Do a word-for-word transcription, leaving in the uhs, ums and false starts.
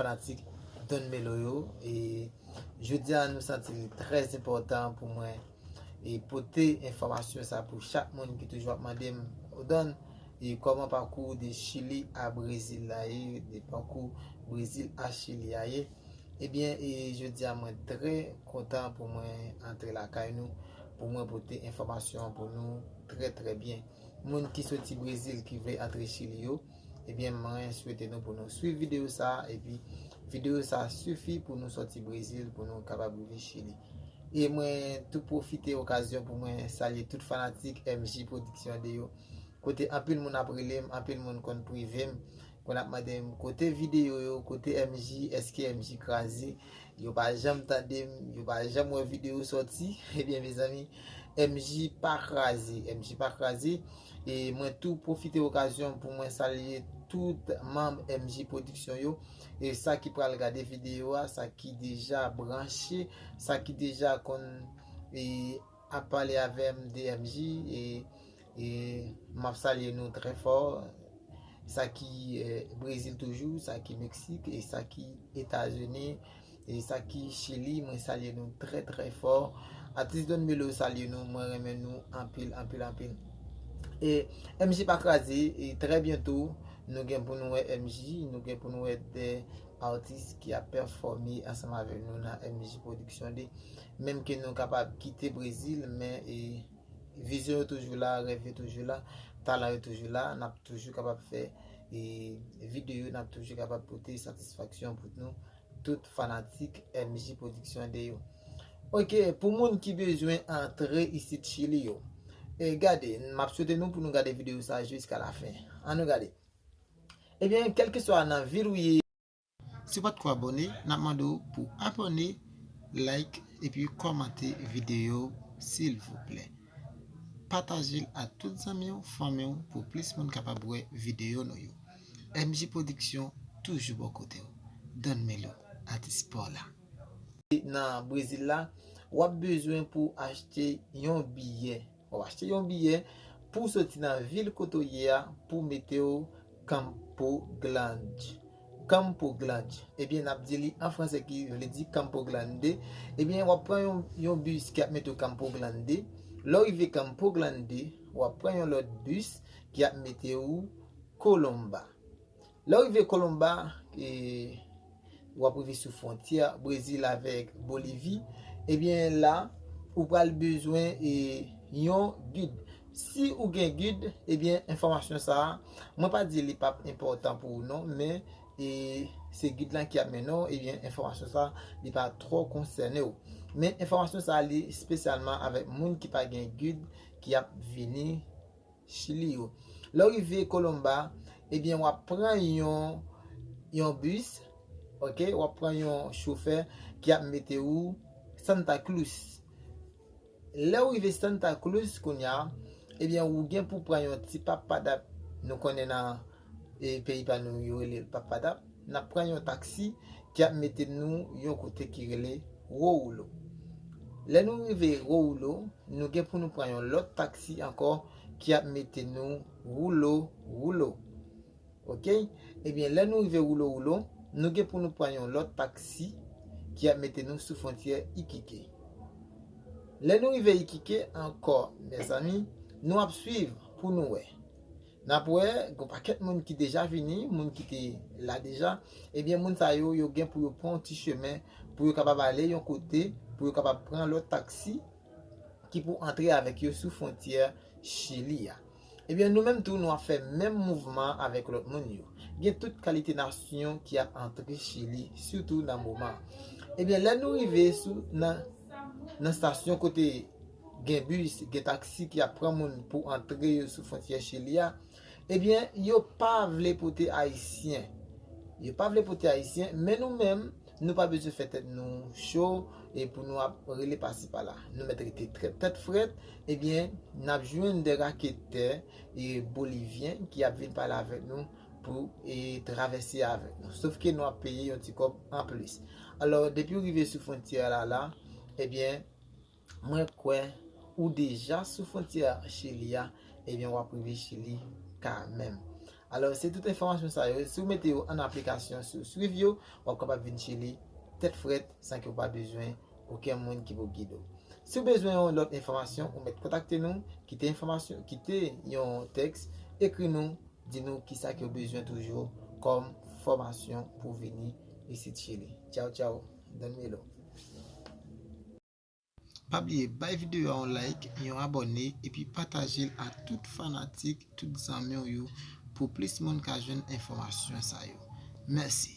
Fanatik Don Melo yo, e jodi a nou santi li trè enpòtan pou mwen e pote enfòmasyon sa pou chak moun ki toujou ap mande m, "O Don, e kòman pakou de Chili a Brezil la ye, de pakou Brezil a Chili a ye?" Ebyen, e jodi a mwen trè kontan pou mwen antre lakay nou, pou mwen pote enfòmasyon pou nou trè trè byen. Moun ki soti Brezil ki vle antre Chili yo, ebyen mwen swete nou pou nou swiv videyo sa, epi videyo sa sifi pou nou soti Brezil pou nou kapab rive Chili. E mwen tou pwofite okazyon pou mwen salye tout fanatik M J Production de yo. Kote anpil moun ap rele m, anpil moun konn prive m, konn ap mande m kote videyo yo, kote M J, èske M J kraze? Yo pa janm tande m, yo pa janm wè videyo sòti. Ebyen mezanmi, M J pa kraze, M J pa kraze. E mwen tou pwofite okazyon pou mwen salye tout manm M J Production yo. E sa ki pral gade videyo a, sa ki deja branche, sa ki deja konn e ap pale avè m de M J, e, e m ap salye nou trè fò. Sa ki e, Brezil toujou, sa ki Meksik, e sa ki Etazini, e sa ki Chili, mwen salye nou trè trè fò. Atis Don Melo salye nou, mwen renmen nou anpil, anpil, anpil. E M J pa kraze, e trè byento nou gen pou nou wè M J, nou gen pou nou wè de atis ki ap pèfòme ansanm avè nou nan M J Production de. Menm ke nou kapab kite Brezil, men e vizyon yo toujou la, rèv yo toujou la, talan yo toujou la, n ap toujou kapab fè e videyo, n ap toujou kapab pote satisfaksyon pou nou, tout fanatik M J Production de yo. Ok, pou moun ki bezwen antre isit Chili yo, e gade, m ap swete nou pou nou gade videyo sa jiska lafen. Ann nou gade. Ebyen, kèlkeswa nan vil ou ye, si w pa t ko abòne, n ap mande w pou abòne, like, epi kòmante videyo, silvouplè. Pataje l a tout zanmi w, fanmi w, pou plis moun kapab wè videyo nou yo. M J Production toujou bò kote w. Don Melo, atis pa w la. Nan Brezil la, w ap bezwen pou achte yon biyè. W ap achte yon biyè pou soti nan vil kote w ye a, pou mete w Campo Grande. Campo Grande. Ebyen, n ap di li an franse ki vle di Campo Grande. Ebyen, w ap pran yon, yon bis ki ap mete w Campo Grande. Lè w rive Campo Grande, w ap pran yon lòt bis ki ap mete w Colomba. Lè w rive Colomba, e, w ap rive sou fwontyè Brezil avèk Bolivi, ebyen la, ou pral bezwen e, yon gid. Si ou gen gid, ebyen enfòmasyon sa a, mwen pa di li p ap enpòtan pou ou non, men e, se gid lan ki ap mennen w, ebyen enfòmasyon sa a, li pa twò konsène w. Men enfòmasyon sa a, li espesyalman avèk moun ki pa gen gid ki ap vini Chili yo. Lè w rive Colomba, ebyen w ap pran yon, yon bis, ok, w ap pran yon chofè ki ap mete ou Santa Cruz. Lè w rive Santa Cruz kounye a, ebyen ou gen pou pran yon ti papadap, nou konnen nan e, peyi pa nou yo rele l papadap. N ap pran yon taksi ki ap mete nou yon kote ki rele Woulo. Lè nou rive Woulo, nou gen pou nou pran yon lòt taksi ankò ki ap mete nou Woulo Woulo. Ok? Ebyen, lè nou rive Woulo Woulo, nou gen pou nou pran yon lòt taksi ki ap mete nou sou fwontyè Iquique. Lè nou rive Iquique ankò, mezanmi, nou ap swiv pou nou wè. N ap wè, gon pakèt moun ki deja vini, moun ki te la deja. Ebyen, moun sa yo, yo gen pou yo pran yon ti chemen, pou yo kapab ale yon kote, pou yo kapab pran lòt taksi ki pou antre avèk yo sou fwontyè Chili a. Ebyen, nou menm tou, nou ap fè menm mouvman avèk lòt moun yo. Gen tout kalite nasyon ki ap antre Chili, sitou nan moman an. Ebyen, lè nou rive sou, nan, nan estasyon kote gen bis, gen taksi ki ap pran moun pou antre yo sou fwontyè Chili a, ebyen, yo pa vle pote Ayisyen. Yo pa vle pote Ayisyen, men nou menm, nou pa bezwen fè tèt nou cho e pou nou ap rele pasi pala. Nou mèt rete trè, tèt frèt, ebyen, n ap jwenn de raketè e bolivyen ki ap vin pale avèk nou pou e travèse avèk nou. Sòf ke nou ap peye yon ti kòb anplis. Alò, depi w rive sou fwontyè la, la, ebyen, mwen kwè ou deja sou fwontyè Chili a, ebyen, w ap rive Chili kanmenm. Alò, se tout enfòmasyon sa yo, si w mete yo an aplikasyon, si w swiv yo, w ap kapab vin Chili tèt frèt san ke w pa bezwen okenn moun ki pou gide w. Si w bezwen yon lòt enfòmasyon, ou mèt kontakte nou, kite enfòmasyon, kite yon tèks, ekri nou, di nou kisa ke w bezwen toujou kòm fòmasyon pou vini isit Chili. Tchaw, tchaw. Don Milo. Pa bliye bay videyo a yon like, yon abòne, epi pataje l a tout fanatik, tout zanmi w yo pou plis moun ka jwenn enfòmasyon sa yo. Mèsi.